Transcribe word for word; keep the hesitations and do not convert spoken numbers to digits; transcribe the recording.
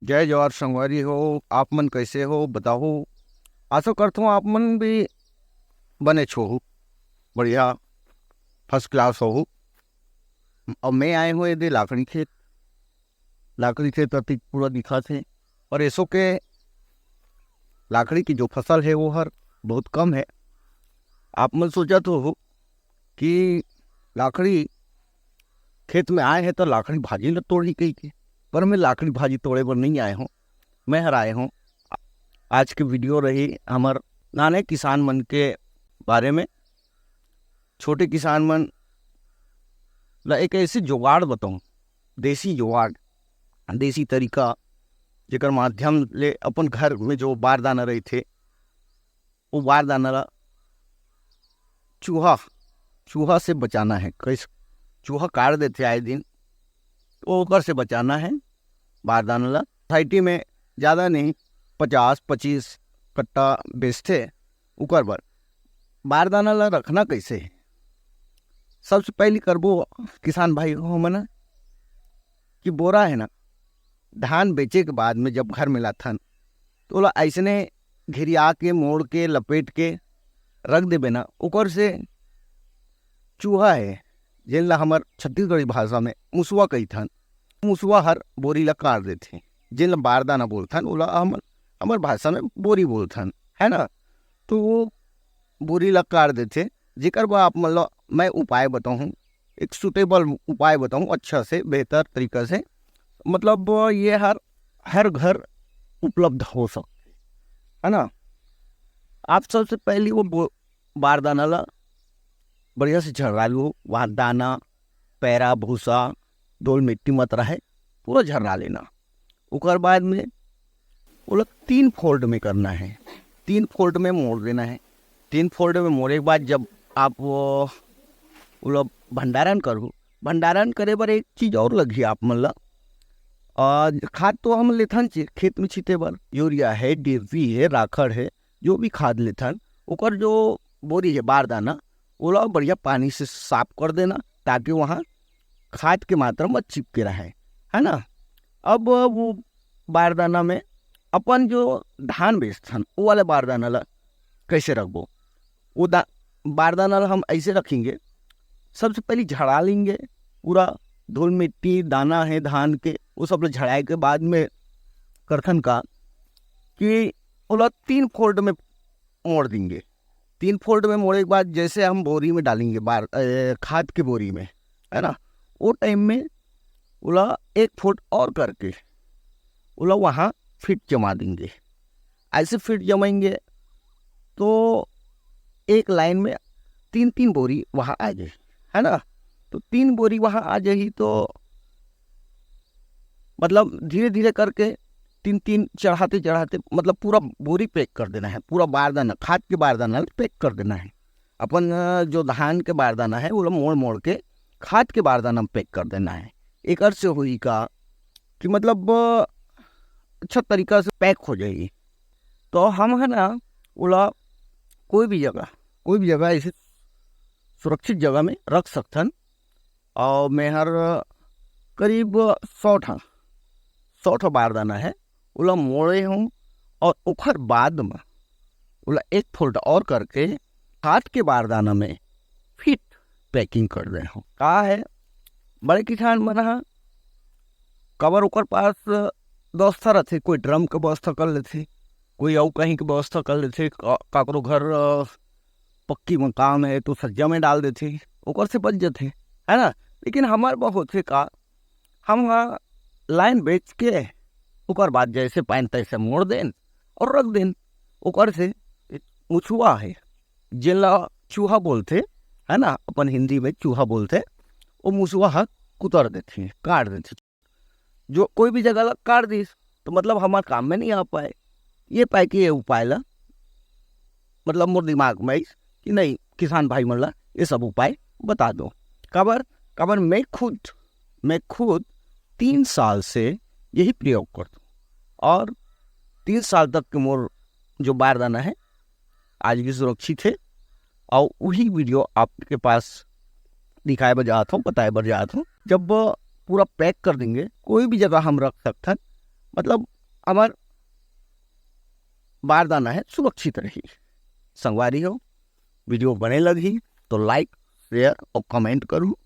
जय जोहार संगवारी हो, आप मन कैसे हो बताहू। आशा करथों आप मन भी बने होहू, बढ़िया first class होहू। अब मैं आए हों एदे लाखड़ी खेत, लाखड़ी खेत अतिक पूरा दिखत हे। और एसो के लाखड़ी की जो फसल है वो हर बहुत कम है। आप मन सोचत होहू कि लाखड़ी खेत में आए हैं तो लाखड़ी भाजी ल तोड़ही कहिके, पर मैं लाखड़ी भाजी तोड़े बर नहीं आए हों। मैं हर आए हों, आज के video रही हमर नाने किसान मन के बारे में। छोटे किसान मन ला एक ऐसे जुगाड़ बताऊं, देसी जुगाड़, देसी तरीका, जेकर माध्यम ले अपन घर में जो बारदाना रहिथे, वो बारदाना ला चूहा, चूहा से बचाना है। कैसे? चूहा काट देथे आए दिन, तो ओकर से बचाना है बारदाना ला। सोसाइटी में ज़्यादा नहीं, पचास पच्चीस कट्टा बेचथे, ओकर बर बारदाना ला रखना कैसे है? सबसे पहली करबो किसान भाई हो हमन कि बोरा है ना, धान बेचे के बाद में जब घर में लाथन, तो ओला ऐसने घेरिया के, मोड़ के, लपेट के रख देबे ना, ओकर से चूहा है, जेन ला हमर छत्तीसगढ़ी भाषा में मुसवा कहिथन, मुसवा हर बोरी ला काट देथे, जेन ला बारदाना बोलथन, ओला हम, हमर भाषा में बोरी बोलथन, है ना? तो वो बोरी ला काट देथे, जेकर बर आप मन ला मैं उपाय बताहूँ, एक suitable उपाय बताहूँ, अच्छा से, बेहतर तरीका से, मतलब ये हर, हर घर उपलब्ध हो सकथे, है ना? आप सबसे पहली वो बो-, बारदाना ला बढ़िया से झर्रा लो, वहाँ दाना, पैरा, भूसा, धूल मिट्टी मत रहे, पूरा झर्रा लेना। ओकर बाद में ओला तीन fold में करना है, तीन fold में मोड़ देना है। तीन fold में मोड़े के बाद जब आप वो, ओला भंडारण करहू, भंडारण करे बर एक चीज और लगही आप मन ला। आ, खाद तो हम लेथन चे-, खेत में छीते बर, यूरिया है, डीएपी है, राखड़ है, जो भी खाद लेथन, ओकर जो बोरी है बारदाना, ओला बढ़िया पानी से साफ कर देना, ताकि वहाँ खाद के मात्रा मत चिपके रहे, है ना? अब वो बारदाना में अपन जो धान बेचथन, वो वाले बारदाना ला कैसे रखबो? वो दा-, बारदाना ला हम ऐसे रखेंगे, सबसे पहले झड़ा लेंगे, पूरा धूल मिट्टी, दाना है धान के, वो सब ला झड़ाए के बाद में करथन का कि ओला तीन fold में मोड़ देंगे। तीन fold में मोड़े के बाद जैसे हम बोरी में डालेंगे, बार, ए, खाद के बोरी में, है ना, वो टाइम में ओला एक fold और करके ओला वहाँ फिट जमा देंगे। ऐसे फिट जमाएंगे तो एक लाइन में तीन तीन बोरी वहाँ आ जाए, है ना? तो तीन बोरी वहाँ आ जाही तो मतलब धीरे धीरे करके तीन तीन चढ़ाते चढ़ाते, मतलब पूरा बोरी पैक कर देना है, पूरा बारदाना, खाद के बारदाना पैक कर देना है। अपन अ, जो धान के बारदाना है, वो मोड़ मोड़ के खाद के बारदाना में पैक कर देना है। एकर से होई का कि मतलब अ, अच्छा तरीका से पैक हो जाएगी। तो हम है ना, ओला कोई भी जगह, कोई भी जगह ऐसे सुरक्षित जगह में रख सकथन। और मैं हर करीब सौ ठा, सौ ठा बारदाना है, ओला मोड़े हूँ और ओखर बाद में ओला एक fold और करके खाद के बारदाना में फिट पैकिंग कर दे हूँ। का है, बड़े किसान मन ह काबर ओकर पास व्यवस्था रथे, कोई ड्रम के व्यवस्था कर लेथे, कोई अउ कहीं के व्यवस्था कर लेथे, का-, काकरो घर अ, पक्की मकान है तो सज्जा में डाल देथे, ओकर से बच जथे, है ना? लेकिन हमर बर होथे का, हम ह लाइन बेच के ओकर बाद जैसे पाएन तैसे मोड़ देन और रख देन। ओकर से मुसवा है, जेला चूहा बोलथे, है ना, अपन हिंदी में चूहा बोलथे, वो मुसवा ह कुतर देथे, काट देथे। जो कोई भी जगह ला काट दिस तो मतलब हमार काम में नहीं आ पाए। ये पाए कि ये उपाय ला, मतलब मोर दिमाग में आइस कि नहीं, किसान भाई मन ला ये सब उपाय बता दो। काबर, काबर मैं खुद, मैं खुद तीन साल से यही प्रयोग करता हूँ और तीन साल तक के मोर जो बारदाना है आज भी सुरक्षित है। और वही वीडियो आपके पास दिखाए बर जात हूँ, बताए बर जात हूँ। जब पूरा पैक कर देंगे, कोई भी जगह हम रख सकथन, मतलब हमर बारदाना हे सुरक्षित रही। संगवारी हो, वीडियो बने लगही तो like, share और comment करू।